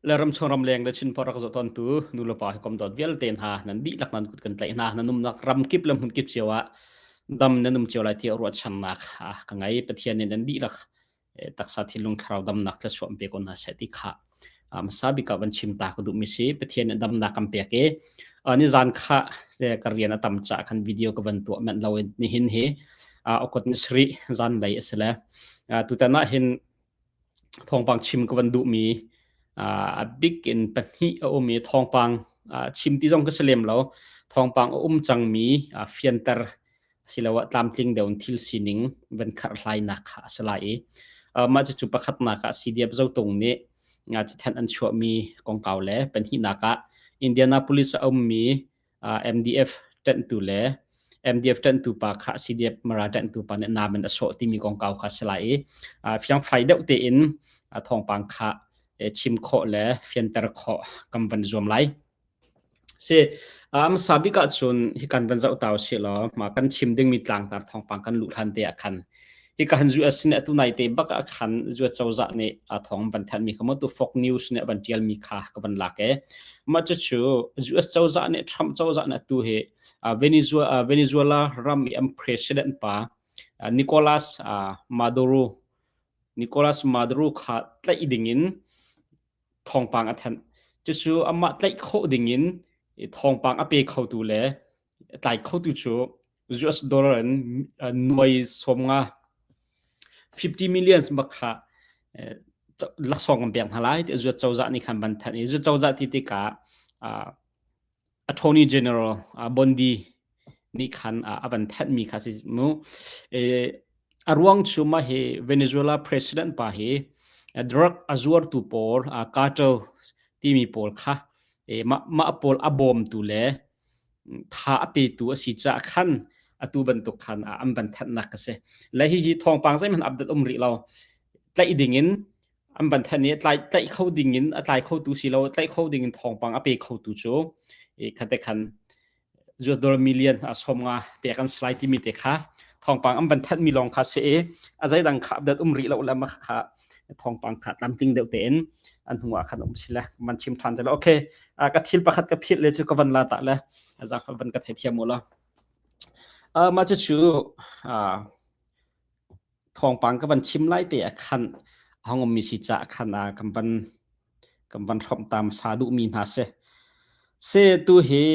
Le ramchung ramleng le Chinpawr rak zoh tawntu nulepa hawikom dawt vialte hna nan dihlak nan kut kan tlaih hna. Nan umnak ramkip le hmunkip cio ah dam nan um cio lai tiah ruahchannak ka ngei. Pathian nih nan dihlak taksa thinlung thlarau damnak thluachuah pe ko hna seh ti kha hmasa bik ah van chim ta ka duhmi si. Pathian nih damnak kan pek i nizan kha ka rian a tam caah khan video ka van tuah manh lo in nihin hi okot ni sarih zanlei a si le tutan ah hin Thawngpang chim ka van duhmi a bik in pahnih a um i thawngpang chim ti zong ka si lem lo. Thawngpang a um cangmi fianter asiloah tlamtling deuh in thil sining van kherhhlainak kha a si lai i mah cucu pakhatnak ah CDF Zotung nih cathanh an chuahmi kongkau le pahnihnak ah Indianapolis a ummi MDF ṭanhtu le MDF ṭanhtu pa kha CDF Mara ṭanhtu pa nih nam in a sawh timi kongkau kha a si lai i fiangfai deuh tein thawngpang kha chim khawh le fianter khawh kan van zuam lai. Si hmasa bik ahcun hi kan van zoh ta usih law ma kan chim dingmi tlangtar thawngpang kan luh hlan te ah khan Hika han US nih atu nai te bak ah khan US cozah nih a thawng van thanh mi kha maw tu Fox News nih van tial mi kha ka van lak e. Mah cucu US cozah nih Trump cozah nih atu hi Venezuela, Venezuela ram i an president pa Nicolas Maduro Nicolas Maduro kha tlaih ding in thawngpang a thanh. Cucu amah tlaih khawh ding in thawngpang a pe khotu le tlai khotu cu US dollar in nuai 50 50 millions bak kha laksawng kan pek hna lai ti US cozah nih khan van thanh i US cozah ti tikah Attorney General Bondi nih khan a van thanhmi kha si mu. A ruang cu mah hi Venezuela president pa hi drug a zuartu pawl cartel timi pawl kha mah mah pawl a bawmtu le tha a petu a si caah khan atu bantuk khan an van thanhnak a si. Le hihi thawngpang zeihmanh update um rih lo. Tlaih ding in an van thanh i tlai tlaih kho ding in a tlai khotu si lo tlaih kho ding in thawngpang a pe khotu cu i khate khan US dollar million a som nga pek an slai timi te kha thawngpang an van thanh mi lawng kha si i a zeidang kha update um rih lo le ma kha thawngpang kha tlamtling deuh tein an hnu ah khan um si le man chim than te le okay ka thil pakhat ka philh le cu ka van la ta le za van ka thei thiam u la ma cu cu Thawngpang ka van chim lai te ah khan a hung ummi si caah khan ah kan van kan van hrawmh ta hmasa duhmi hna si. Se tu hi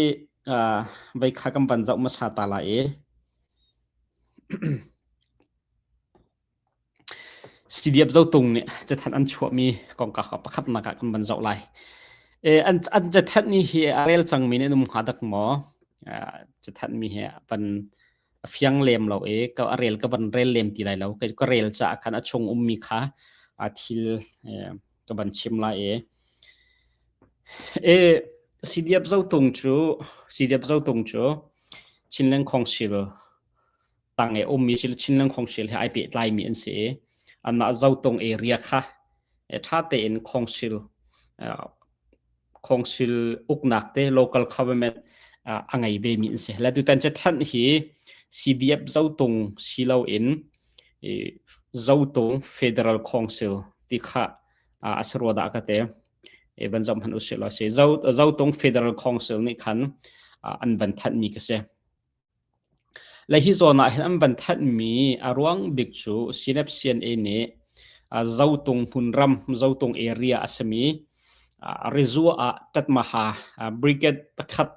uh, vei kha kan van zoh hmasa ta lai i CDF Zotung nih cathanh an chuahmi kongkau kha pakhatnak ah kan van zoh lai. E, an, an cathanh ni hi a rel cangmi nih an um hnga dak maw? Uh, cathanh mi hi van a fiang lem lo i ka a rel ka van rel lem ti lai lo ka ka rel caah khan a chung ummi kha a thil ka van chim lai i e CDF Zotung cu CDF Zotung cu Chinland Council tang e ummi sil Chinland Council he ai pehtlai mi an si i anmah Zotung area kha tha tein council Council uknak te local government a ngei ve mi an si. Le tutan cathanh hi CDF Zotung si loin Zotung Federal Council ti kha a si rua dah ka te. E van zom han usih law si. Zotung Federal Council nih khan an van thanh mi ka si. Le hi zawn ah hin an van thanhmi a ruang bik cu CNF-CNA nih Zotung hmunram, Zotung area a simi Rizua ah Tatmaha brigade pakhat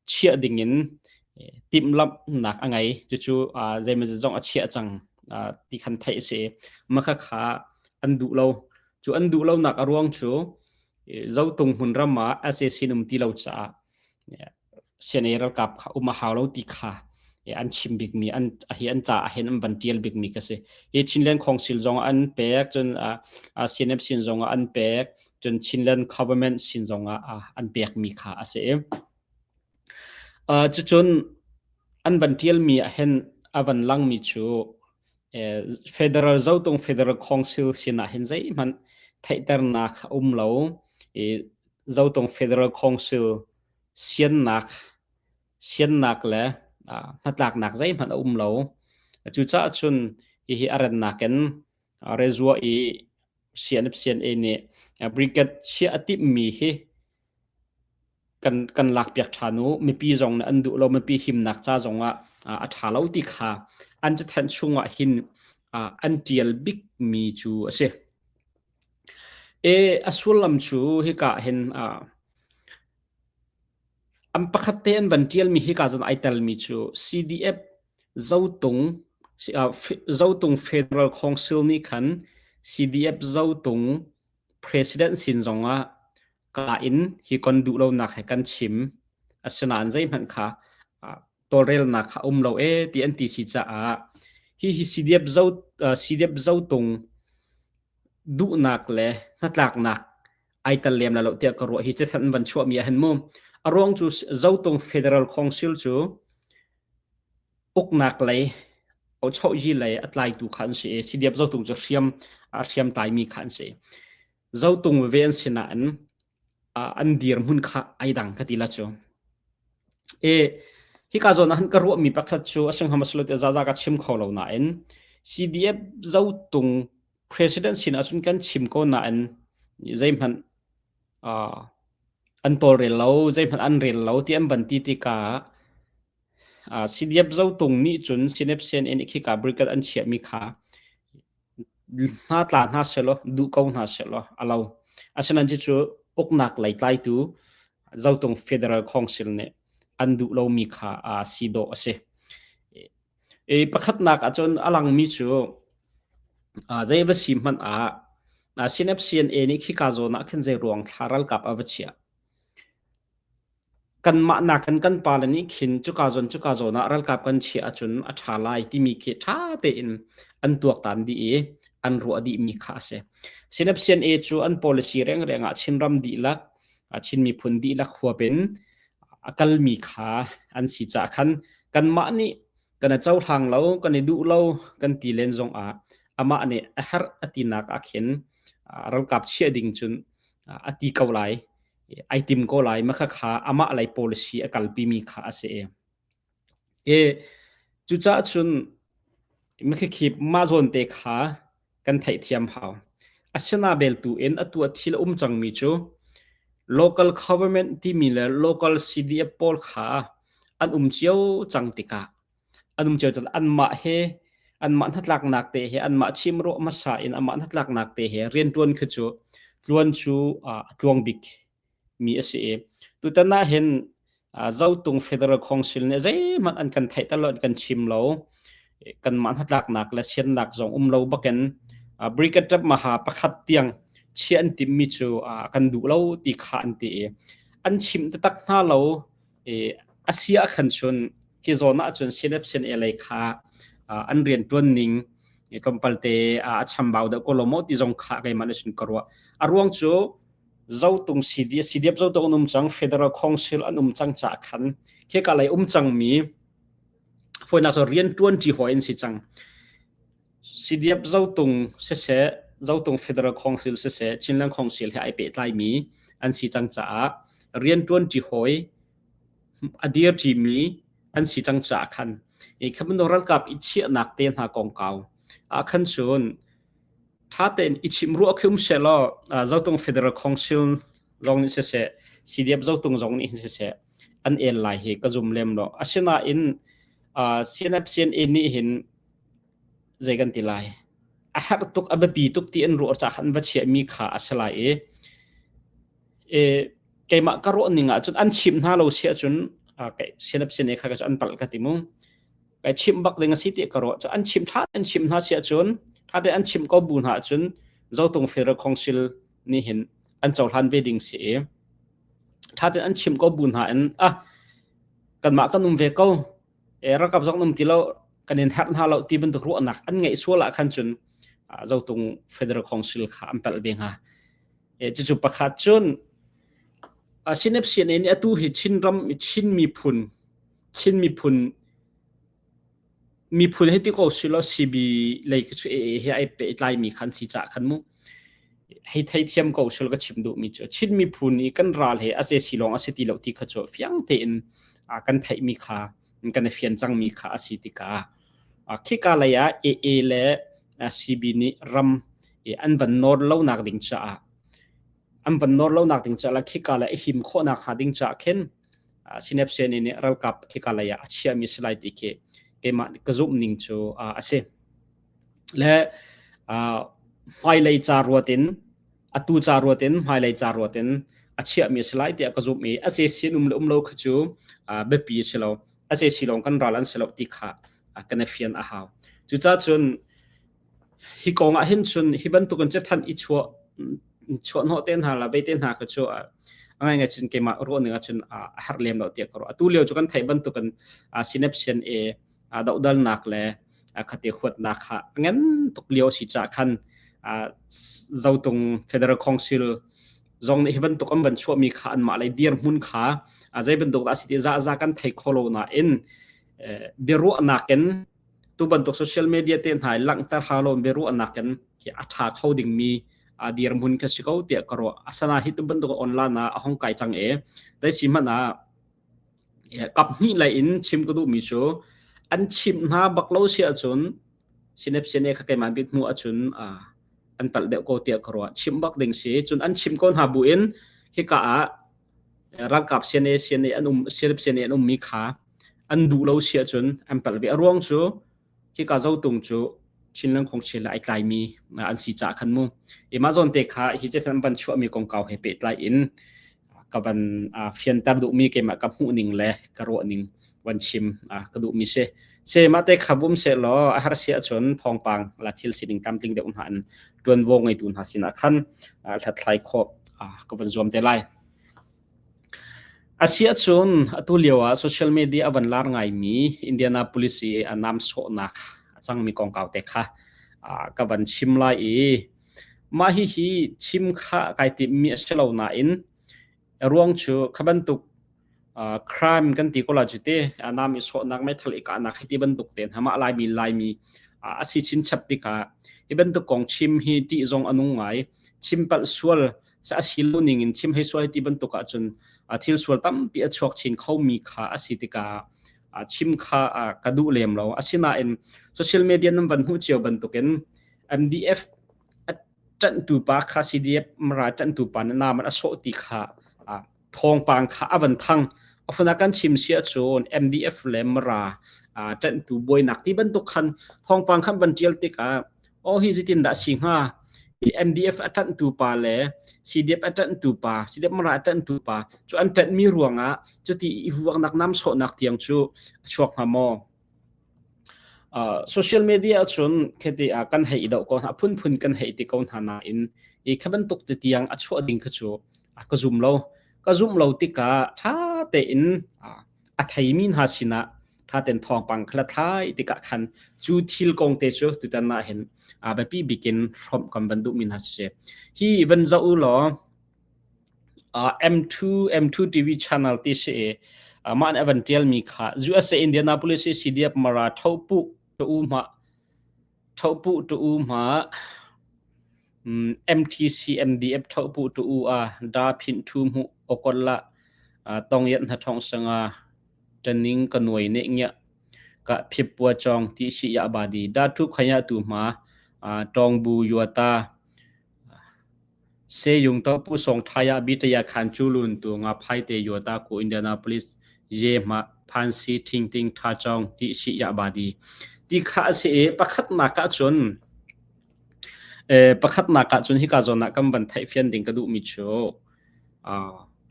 chiah dingin timhlamhnak a ngei. Cucu zeimawzat zong a chiah cang ti khan theih a si. Mah khakha an duh lo. Cu an duh lonak a ruang cu Zotung hmunram ah sac an um ti lo caah CNA ralkap kha um a hau lo ti kha an chim bikmi an hi an ca ah hin an van tial bikmi ka si. Hi Chinland Council zong an pek cun CNF sin zong ah an pek cun Chinland government sin zong ah an pekmi kha a si. Cucun an van tialmi ah hin a van langmi cu Federal Zotung Federal Council sin ah hin zeihmanh theihternak a um lo i Zotung Federal Council siannak siannak le hnatlaknak zeihmanh a um lo. Cucaah cun hihi a rannak in rezua i CNFCNA nih brigade chiah a timhmi hi kan kan lakpiak ṭhan u. Mipi zong nih an duh lo, mipi himnak ca zong ah a ṭha lo ti kha an cathanh chungah hin an ṭial bikmi cu a si. E a sullam cu hika hin an pakhat te an van ṭialmi hika zawn ai telmi cu CDF Zotung Zotung Federal Council nih khan CDF Zotung President sin zongah ka in hi kon duh lonak he kan chim. Asinain zeihmanh kha tawlrelnak kha um lo e ti an ti si caah hi hi CDF Zo CDF Zotung duhnak le hnatlaknak ai tel lem la lo tiah ka ruah hi cathanh an van chuahmi ah hin mu a ruang cu Zotung Federal Council cu uknak lei ochohyi lei a tlaitu kha an si i CDF Zotung cu hriam a hriam taimi kha an si Zotung ve an si nain an dirhmun kha ai dang ka ti la cu e hika zawn ah han ka ruahmi pakhat cu a singham a silo te zaza ka chim kho lo nain CDF Zotung President sin ahcun kan chim ko nain zeihmanh uh, an tawlrel lo, zeihmanh an rel lo ti an van ti tikah uh, CDF Zotung nih cun CNF CNN khika brigade an chiahmi kha hna tla hna selaw duh ko hna selaw a lo. Asinain cu uknak lei tlaitu Zotung Federal Council nih an duh lomi kha uh, si dawh a si. I pakhatnak ahcun a langmi cu zei va si hmanh ah CNFCNA nih khika zawn ah khin zei ruang thla ralkap a va chiah. Kanmah nakin kan pale nih khin cuka zawn cuka zawn ah ralkap kan chiah ahcun a ṭha lai timi khi ṭha tein an tuaktan dih i an ruah dihmi kha a si. CNFCNA cu an policy rengreng ah Chinram dihlak, Chin miphun dihlak huap in a kalmi kha an si caah khan kanmah nih kan i cohlang lo, kan i duh lo kan ti len zongah amah nih a herh a tinak ah khin ralkap chiah ding cun a ti ko lai, ai tim ko lai. Mah kha amah lei policy a kalpimi kha a si. I cucaah cun mikhikhi mah zawn te kha kan theihthiam hau. Asina beltu in atu a thil a um cangmi cu local government timi le local CDF pawl kha an um cio cang tikah an um cio cang anmah he anmah hnatlaknak te he anmah chimruah hmasa in amah hnatlaknak te he riantuan khi cu tluan cu a tluang bik mi a si i tutan ah hin Zotung Federal Council nih zeihmanh an kan theihter lo an kan chim lo kanmah hnatlaknak le siannak zong um lo bakin Brigadier Maha pakhat tiang chiah an timmi cu kan duh lo ti kha an ti i an chim taktak hna lo i a si ah khan cun hi zawn ah cun CNF CNA lei kha an rian tuan ning tlawmpal te a chambau deuh ko lo maw ti zong kha keimah nih cun ka ruah a ruang cu Zotung CD CDF Zotung an um cang Federal Council an um cang caah khan khika lei um cangmi fawinak cu rian ṭuanṭi hawi an si cang. CDF Zotung siseh Zotung Federal Council siseh Chinland Council he ai pehtlaimi an si cang caah rian ṭuanṭi hawi a dirṭimi an si cang caah khan i kha bantuk ralkap i chiahnak te hna kongkau ah khan cun Ṭha tein i chim ruah khi um sehlaw Zotung Federal Council zong nih siseh, CDF Zotung zong nih hin siseh, an el lai hi ka zum lem lo. Asinain CNF CNA nih hin zei kan ti lai? A herh tuk, a biapi tuk ti an ruah caah khan va chiahmi kha a si lai i e, keimah ka ruah ning ahcun an chimh hna lo si ahcun CNF CNA kha ka cu an palh ka ti mu. Kai chimh bak ding a si ti ka ruah. Cu an chimh ṭha an chimh hna si ahcun ṭha tein an chimh ko bu hna ahcun Zotung Federal Council nih hin an cohlan ve ding si i ṭha tein an chimh ko bu hna in ah kanmah kan um ve ko e ralkap zong um ti lo kan in herh hna lo ti bantuk ruahnak an ngeih sual ah khan cun Zotung Federal Council kha an palh ve hnga. E cucu pakhat cun Sinep CNA nih atu hi Chinram Chin miphun Chin miphun miphun hei ti ko silaw CB lei khi cu AA he ai pehtlaimi kha an si caah khan mu hei theithiam ko sul ka chim duhmi cu Chin miphun i kan ral he a si lawng a si ti lo ti kha cu fiang tein kan theihmi kha kan i fian cangmi kha a si tikah khika lei ah AA le CB nih ram I an van nawr lonak ding caah an van nawr lonak ding caah le khika le a him khawhnak hnga ding caah khin Sinep nih ralkap khika lei ah a chiahmi si lai ti khi keimah ka zumh ning cu a si. Le hmailei ca ruat in atu ca ruat in hmailei ca ruat in a chiahmi a si lai tiah ka zumh i a sin um le um lo kha cu biapi a si lo. A si lawng kan ral an si lo ti kha kan i fian a hau. Cucaah cun Hi kong ah hin cun hi bantukin cathanh i chuah chuahhnawh te hna le vei te hna kha cu a ngaingai cun keimah ruahning ahcun a herh lem lo tiah ka ruah. Atu lio cu kan theih bantukin sinepsian i dohdalnak le khate huatnak kha a ngan tuk lio a si caah khan Zotung Federal Council zong nih hi bantuk an van chuahmi kha anmah lei dirhmun kha zei bantuk dah a si ti zaza kan thei kho lo nain biaruahnak in Tu bantuk social media te hna i langhter hau lo biaruahnak in khi a ṭha kho dingmi a dirhmun kha si ko tiah ka ruah. Asana hi tu bantuk online ah a hong kai cang e. Zei si hmanh ah kap hnih lei in chim ka duhmi cu an chimh hna bak lo si ahcun sinep sine kha keimah bit hmuh ahcun an palh deuh ko tiah ka ruah. Chimh bak ding si. Cun an chimh ko hna bu in hika ah ralkap CNA CNA an um CNF CNA an ummi kha an duh lo si ahcun an palh ve. A ruang cu hika Zotung cu Chinland Khongchia le ai tlaimi an si caah khan mu. I mah zawn te kha hi cethan an van chuahmi kongkau he pehtlai in ka van fianter duhmi keimah ka hmuh ning le ka ruah ning van chim ka duhmi si. Se mah te kha vum se law a har si ahcun thawngpang la thil sining tlamtling deuh hna in ṭuanvo ngeitu hna sinah khan hlathlai khawh ka van zuam te lai. Asiahcun atu lio ah social media a van lar ngaimi Indianapolis i a nam sawhnak a cangmi kongkau te kha ka van chim lai i mah hihi chim kha kai timhmi a si lo nain a ruang cu kha bantuk crime kan ti ko la cu te nam i sawhnak meithal i kahnak hi ti bantuk te hna mah Laimi Laimi a si chinchap tikah hi bantuk kong chim hi ṭih zong a nung ngai chim palh sual a si lo ning in chim hei sual ti bantuk ahcun thil sual tampi a chuak chin khomi kha a si tikah chim kha ka duh lem lo. Asinain social media nan van hmuh cio bantukin MDF a ṭanhtu pa kha CDF mara ṭanhtu pa na naman a sawh ti kha thawngpang kha a van thang. Afuna kan chim si ahcun MDF le mara ṭanhtu buainak ti bantuk khan thawngpang khan van ṭial tikah Aw hi zeitin dah si hnga? MDF a ṭanhtu pa le CDF a ṭanhtu pa, CDF Mara a ṭanhtu pa cu an ṭanhmi ruangah cuti i vuaknak namsawhnak tiang cu a chuak hnga maw? Social media ahcun khete ah kan hei i doh ko hna, phunphun kan hei ti ko hna nain i kha bantuk te tiang a chuah ding kha cu ka zum lo. Ka zumh lo tikah ṭha tein a theimi hna sinah ṭhaten thawngpang kha thlai tikah khan cu thil kong te cu tutan ah hin a biapi bikin hrawmh kan van duhmi hna si. Hi van zoh u law M2 M2 TV channel ti si i mah nih a van ṭialmi kha USA Indianapolis CDF Mara thopu tu u ma thopu tu u ma MTC MDF thopu tu u a da phin thu mu okol la tong yat hna thong sanga ṭaning ka nuai ne ngia ka phip pua chong ti si ya ba di da thu khaya tu ma tong bu yuata se yung to pu song thaya bi taya khan chu lun tu nga phai te yuata ko Indianapolis ye ma phan si thing ting tha chong ti si ya ba di ti kha se pakhat na ka chun Pakhatnak ah cun hika zawn ah kan van theihfian ding ka duhmi cu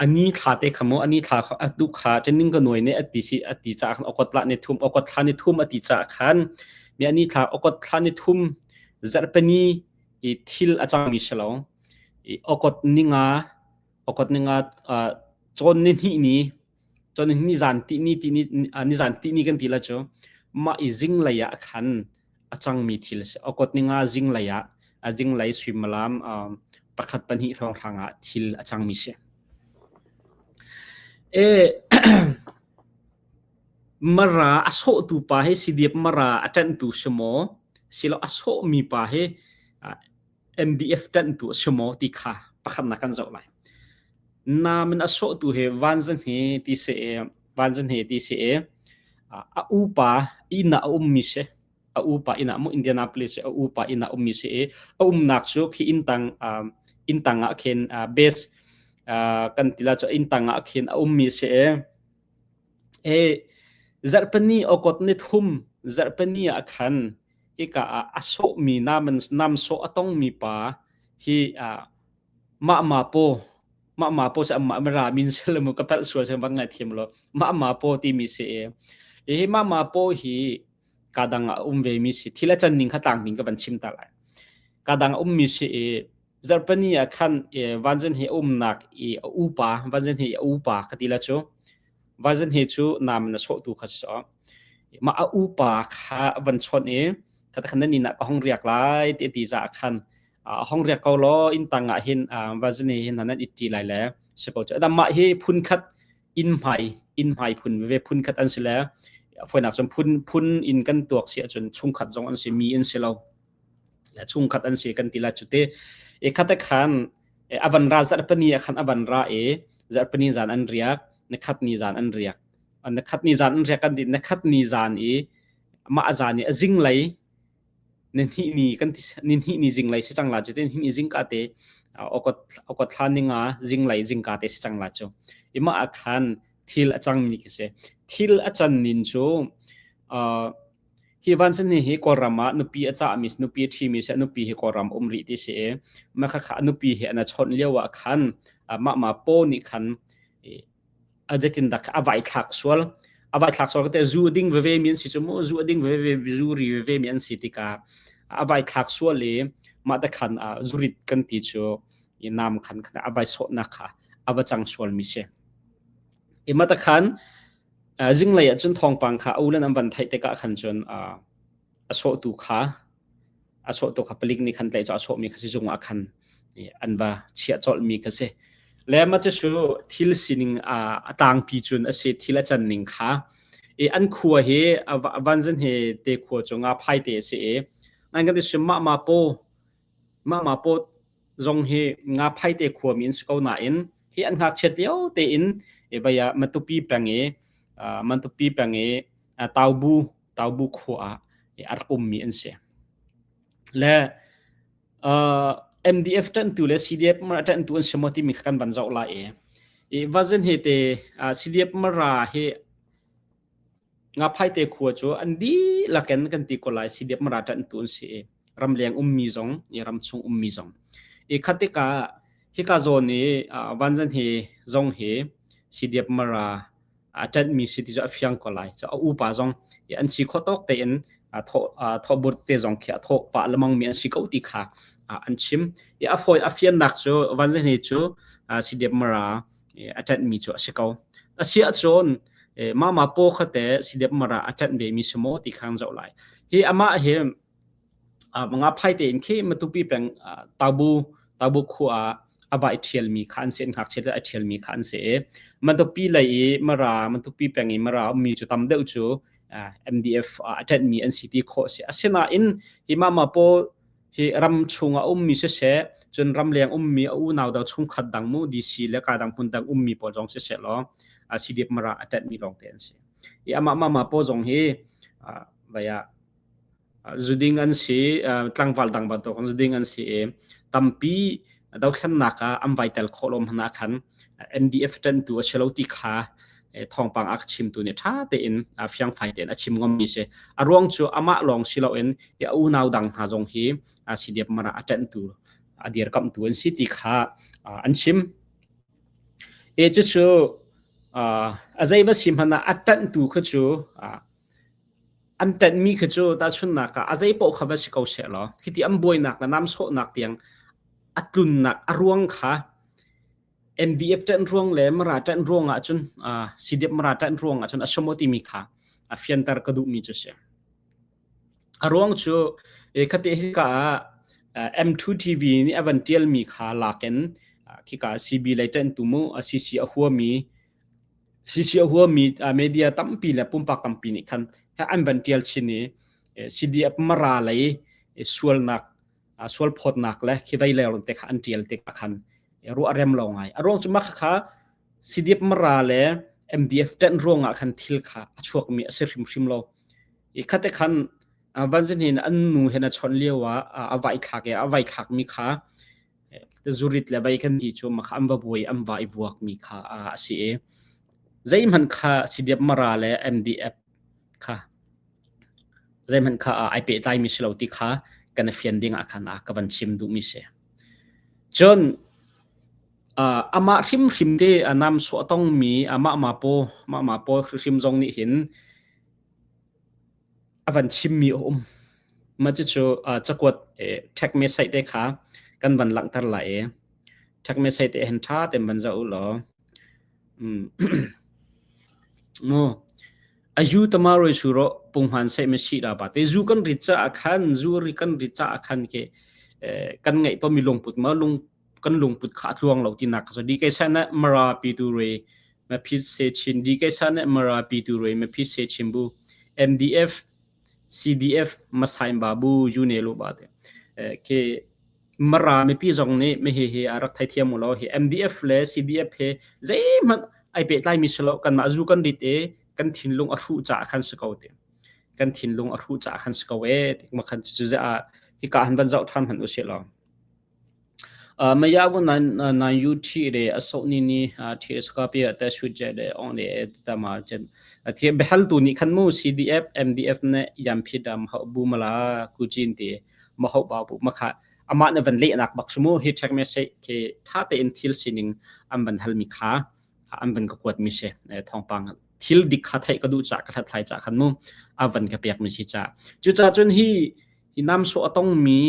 a ni thla te kha mu a ni thla a duh kha ṭening ka nuai nih a ti si a ti caah khan okot lah ni thum okot thla ni thum a ti caah khan mi a ni thla okot thla ni thum zarhpini i thil a cangmi si lo i okot ninga okot ninga cawn ni hnih ni cun nizan tihni tihni nizan tihni kan ti la cu mah i zinglei ah khan a cangmi thil a si. Okot ninga zinglei ah a zinglei suimilam pakhat pahnih hrawnghrang ah thil a cangmi si. E mara a sawhtu pa hi CDF mara a ṭanhtu si maw silo a sawhmi pa hi MDF ṭanhtu a si maw ti kha pakhatnak kan zoh lai. Namin a sawhtu hi vanzahne ti si i vanzahne ti si i a upa inn ah a ummi si. A upa inn ah mu Indianapolis a upa inn ah ummi si i a umnak cu khi inn tang inn tang ah khin base kan tila cu inn tang ah khin a ummi si i e zarhpini okot ni thum zarhpini ah khan hika ah a sawhmi nam nam sawh a tongmi pa hi mah ma paw mah ma paw si amah mara min sel mu ka palh sual se van ngai thiam lo mah ma paw timi si e hi mah ma paw hi ka dang ah um ve mi si thil a can ning kha tlang ning ka van chim ta lai ka dang um mi si e zarhpani ah khan vanzan he umnak i a upa vanzan he a upa ka ti la chu vanzan he chu nam na sawh tu kha so ma a upa kha van chon i kha khan nan ina ka hong riak lai ti ti za khan a hong riak ko law inn tang ah hin vanzan he hin nan itti lai le se ko chu adam mah hi phun khat inn hmai inn hmai phun ve phun khat an si le foinak cun phun phun in kan tuak si ahcun chungkhat zong an si mi an si lo chungkhat an si kan ti la cu te e khate khan avan ra zarhpani a khan avan ra e zarhpani zan an riak na khat ni zan an riak na khat ni zan an riak kan ti na khat ni zan i mah zan i a zing lei ni hnih ni kan ti ni hnih ni zinglei si cang la cu tin hi zingka te okot okot thla ninga zinglei zingka te si cang la cu ima a khan thil a cang mi khi si thil a can nin cu hi vansan hi hi kawlram ah nupi a cah mi nupi a ṭhi mi si nupi hi kawlram um rih ti si i ma kha kha nupi hi ana chawnh lio ah khan mah ma po nih khan a zetin dak a vai thlak sual a vai thlak sual te zu ding veve mi an si chu mu zu ding veve zu ri veve mi an si tikah a vai thlak sual i mah te khan zurit kan ti chu i nam khan khan a vai sawhnak kha a va cang sual mi si i mah te khan zinglei ah cun thawngpang kha ulan an van theih tikah khan cun a sawhtu kha a sawhtu kha palik nih khan tlaih cu a sawhmi kha sizung ah khan an va chiah colhmi kha si. Le mah cu thil sining a tlangpi cun a si thil a can ning kha i an khua hi vanzan hi te khua cu nga phai te a si i ngan kan ti sim mah ma paw mah ma paw zong hi nga phai te khua mi an si ko nain hi an ngakchiat lio tein i vaya Matupi peng i Matupi peng i Taubu Taubu khua ah a rak ummi an si. Le uh, MDF ṭanhtu le CDF mara ṭanhtu an si maw timi kha kan van zoh lai i. I vazin he te uh, CDF mara hi ngaphaite khua cu an dihlak in kan ti ko lai CDF mara ṭanhtu an si i ramleng ummi zong i ramchung ummi zong. I khatika hika zawn i uh, vanzan he zong hi CDF mara a ṭanhmi si ti cu a fiang ko lai. Cu a upa zong an si khawh tawk tein thawhbur te zong khi a thawh pah lemang mi an si ko ti kha an chim. I a fawi a fiannak cu Vanzahni cu CDF Mara a ṭanhmi cu a si ko. A si ahcun mama paw kha te CDF Mara a ṭanh ve mi si maw ti kha an zoh lai. Hi amah hi Nga phai tein khi Matupi peng Tabu Tabu khua ah a va i ṭhialmi kha an si, an ngakchia a ṭhialmi kha an si i Matupi lei i Mara Matupi peng i Mara ummi cu tam deuh cu MDF a ṭanhmi an si ti khawh a si. Asinain hi mama pawl hi ram chungah ummi siseh, cun ramleng ummi a unau dang chungkhat dang mu DC le ka dang hmun dang ummi pawl zong siseh law CDF Mara a ṭanhmi lawngte an si. I amah mama pawl zong hi vai ah Zuding an si, tlangval dang bantuk zuding an si i tampi dothlennak ah an vai tel khawh lo hmanh ah khan NDF ṭanhtu a si lo ti kha thawngpang a ka chimtu nih ṭha tein fiangfai tein a chim ngammi si. A ruang cu amah lawng si loin a unau dang hna zong hi CDF Mara a ṭanhtu, a dirkamhtu an si ti kha an chim. E cucu a zei va si hmanh ah a ṭanhtu kha cu An ṭanhmi khi cu tahchunhnak ah a zeipaoh kha va si ko sehlaw hiti an buainak le namsawhnak tiang a tlunnak a ruang kha MDF ṭanh ruang le Mara ṭanh ruang ahcun CDF Mara ṭanh ruang ahcun a si maw timi kha a fianter ka duhmi cu a si. A ruang cu khate hika ah M2 TV nih a van ṭialmi kha lak in khika CB lei ṭanhtu mu CC a huami CC a huami media tampi le pumpak tampi nih khan an van ṭial chin i CDF Mara lei sualnak sualphawtnak le khi vei le te kha an ṭial tik ah khan ruah rem lo ngai. A ruang cu mah kha CDF Mara le MDF ṭanh ruangah khan thil kha a chuakmi a si hrimhrim lo. I khate khan Van hin an nu he na chawnh lio ah a vai thlak i a vai thlakmi kha zurit le vai kan ti cu makha an va buai an va i vuakmi kha a si i zeihmanh kha CDF Mara le MDF kha zeihmanh kha ai pehtlaimi si lo ti kha kan i fian ding ah khan ka van chim duhmi si. Cun amah hrimhrim te nam suah tongmi amah ma paw mah ma paw hrimhrim zong nih hin a van chimmi a um. Mah cucu cakuat ṭhek message te kha kan van langhter lai i ṭhek message te hin ṭha tein van zoh u law mu ayu tama roi su ro punghman sai ma si da ba te zu kan rit caah khan zu ri kan rit caah khan ke kan ngaih to mi lungput ma lung kan lungput kha a tluang lo tinak so di kai sa na mara pi tu re ma phit se chin di kai sa na mara pi tu re ma phit se chin bu MDF CDF Masain Babu Yune lo ba te ke Mara mipi zong nih mi hi hi a rak theithiam u law hi MDF le CDF he zeihmanh ai pehtlai mi si lo kanmah zu kan rit i kan thinlung a hruh caah khan si ko ti kan thinlung a hruh caah khan si ko e ti ma khan cu ah hika han van zoh ṭhan hmanh u sih law Maya bu nan nan yu thi le a so ni ni thi ska pi ta shu je le ong le ta ma chen thi behal tu ni khan mu CDF MDF ne yam phi dam ha bu mala ku chin ti ma ho ba bu ma kha ama na van le nak bak sumu hi check message ke tha te in thil sining an van hal mi kha an van ka kuat mi se thawngpang thil dik kha theih ka duh cha ka hlat thlai cha khan mu a van ka pek mi si cha chu cha chun hi hi nam so a tongmi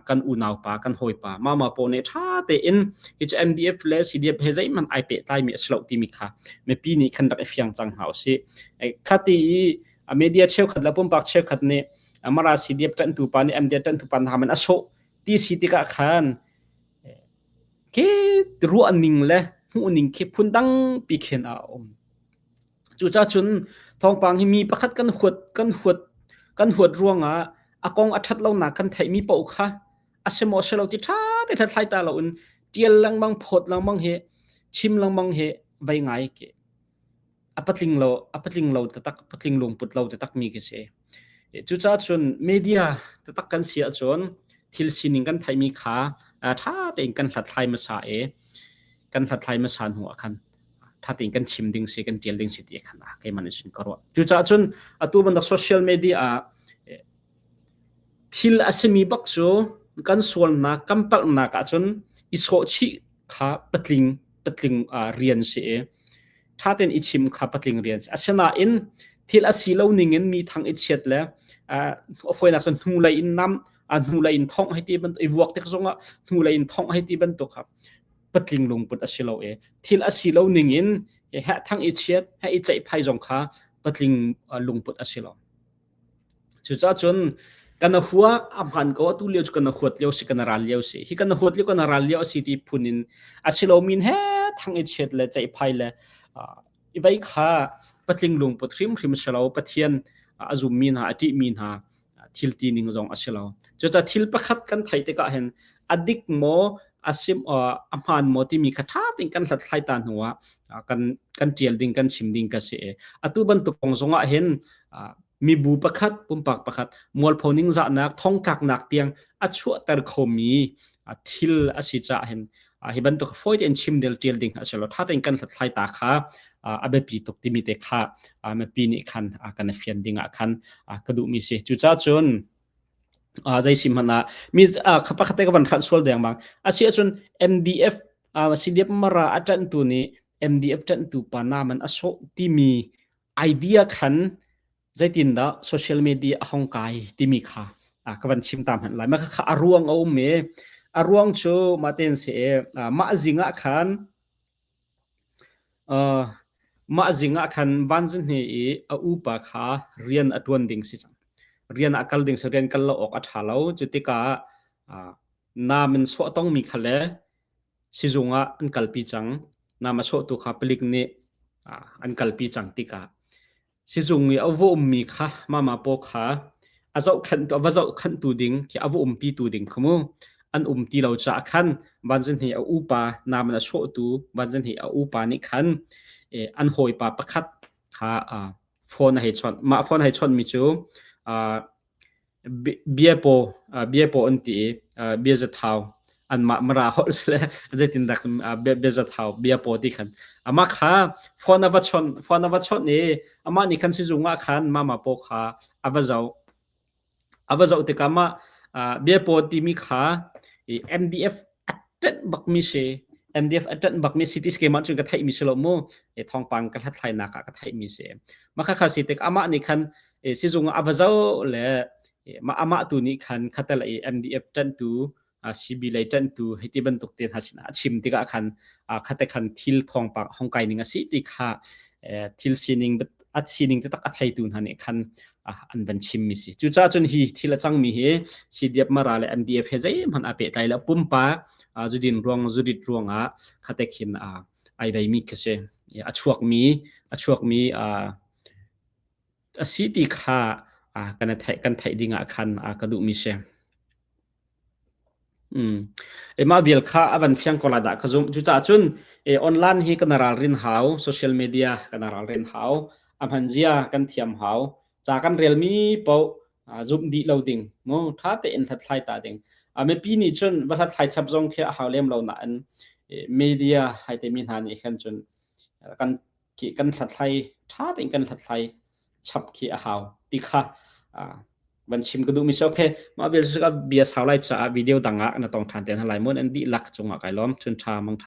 kan unau pa kan hawipa mama paw nih ṭha tein hi cu MDF le CDF he zeihmanh ai pehtlai mi a si lo timi kha mipi nih khan rak i fiang cang hna usih. Khati i media cheukhat le pumpak cheukhat nih Mara CDF ṭanhtu pa nih MDF ṭanhtu pa hna man a sawh ti si tikah khan khi ruah ning le hmuh ning khi phun dang pi khin a um. Cucaah cun thawngpang hi mi pakhat kan huat kan huat kan huat ruangah a kong a ṭhat lonak kan theihmi paoh kha a si maw si lo ti ṭha te hlathlai ta loin ṭial lengmang phawt lengmang hi chim lengmang hi vei ngai ke a patling lo a patling lo taktak patling lungput lo taktak mi khi si. Cucaah cun media taktak kan si ahcun thil sining kan theihmi kha ṭha tein kan hlathlai hmasa i kan hlathlai hmasa hnu ah khan ṭha tein kan chim ding si kan ṭial ding si ti khan keimah nih cun ka ruah. Cucaah cun atu bantuk social media ah thil a simi bak cu kan sualnak kan palhnak ahcun i sawhchih kha patling patling rian si i ṭha tein i chim kha patling rian si. Asinain thil a si lo ning in mi thang i chiat le a fawinak cun hnulei in nam a hnulei in thongh hei ti bantuk i vuak tik zongah hnulei in thongh hei ti bantuk kha patling lungput a si lo i thil a si lo ning in heh thang i chiat heh i ceihphai zong kha patling lungput a si lo. Cucaah cun kan hua a hmaan ko atu lio cu kan huat lio si kan ral lio si hi kan huat lio kan ral lio a si ti phun in a si lo min he thang i chiat le ceihphai le i vei kha patling lungput hrimhrim si lo Pathian a zummi hna a ṭihmi hna thil ti ning zong a si lo. Cucaah thil pakhat kan theih tikah hin a dik maw a sim a hmaan maw timi kha ṭha tein kan hlathlai ta hnu ah kan kan ṭial ding kan chim ding ka si i atu bantuk kong zongah hin mibu pakhat pumpak pakhat mualpho ningzahnak thongtlaknak tiang a chuahter khomi thil a si caah hin hi bantuk fawi tein chim del ṭial ding a si lo ṭha tein kan hlathlai ta kha a biapi tuk timi te kha mipi nih khan kan i fian ding ah khan ka duhmi si cucaah cun zei si hmanh ah mi kha pakhat te ka van hralh sual dengmang a si ahcun MDF CDF Mara a ṭanhtu nih MDF ṭanhtu pa naman a sawh timi idea khan zeitindah social media a hong kai timi kha ka van chim ta hmanh lai mah kha a ruang a um i a ruang cu mah ten si i mah zing ah khan mah zing ah khan vanzahne i a upa kha rian a ṭuan ding si cang. Rian ah kal ding si rian kal lo awk a ṭha lo. Cu tikah nam in sawh tongmi kha le sizung ah an kalpi cang. Nam a sawhtu kha palik nih an kalpi cang tikah Sizung i a va ummi kha mama paw kha a zohkhenhtu a va zohkhenhtu ding khi a va umpitu ding kha mu an um ti lo caah khan vanzan hi a upa naman a sawhtu vanzan hi a upa nih khan an hawipa pakhat kha phone a hei chawnh mah phone a hei chawnhmi cu. Bia paw bia paw an ti i bia zathau anmah Mara holh sile zeitindah bia zathau bia paw ti khan amah kha phone a va chawnh phone a va chawnh i amah nih khan sizung ah khan mama paw kha a va zoh. A va zoh tikah mah biapaw timi kha MDF a ṭanh bakmi si. MDF a ṭanh bakmi si ti si keimah cun ka theihmi si lo mu. Thawngpang ka hlathlainak ah ka theihmi si. Mah khakha si tik amah nih khan sizung ah a va zoh le mah amah tu nih khan khatal i MDF ṭanhtu CB lei ṭanhtu hei ti bantuk te hna sinah a chim tikah khan khate khan thil thawngpang hong kai ning a si ti kha thil sining a sining taktak a theitu hna nih khan an van chimmi si. Cucaah cun hi thil a cangmi hi CDF Mara le MDF he zeihmanh a pehtlai lo pumpak zudin ruang zurit ruangah khate khin ai veimi khi si. A chuakmi a chuakmi a si ti kha kan theih kan theih ding ah khan ka duhmi si. Mah vial kha a van fiang ko lai dah ka zumh. Cucaah cun online hi kan ralrin hau, social media kan ralrin hau, a hman zia kan thiam hau. Ca kan relmi paoh zumh dih lo ding, mu ṭha tein hlathlai ta ding. Mipi nih cun va hlathlai chap zong khi a hau lem lo nain media hai timi hna nih khan cun kan kan hlathlai ṭha tein kan hlathlai chap khi a hau ti kha van chim ka duhmi si. Okay, mah vial cu bia sau lai caah video dang ah na tong ṭhan te hna lai mu. Nan dihlak cungah kai lawm. Chun ṭha mang ṭha.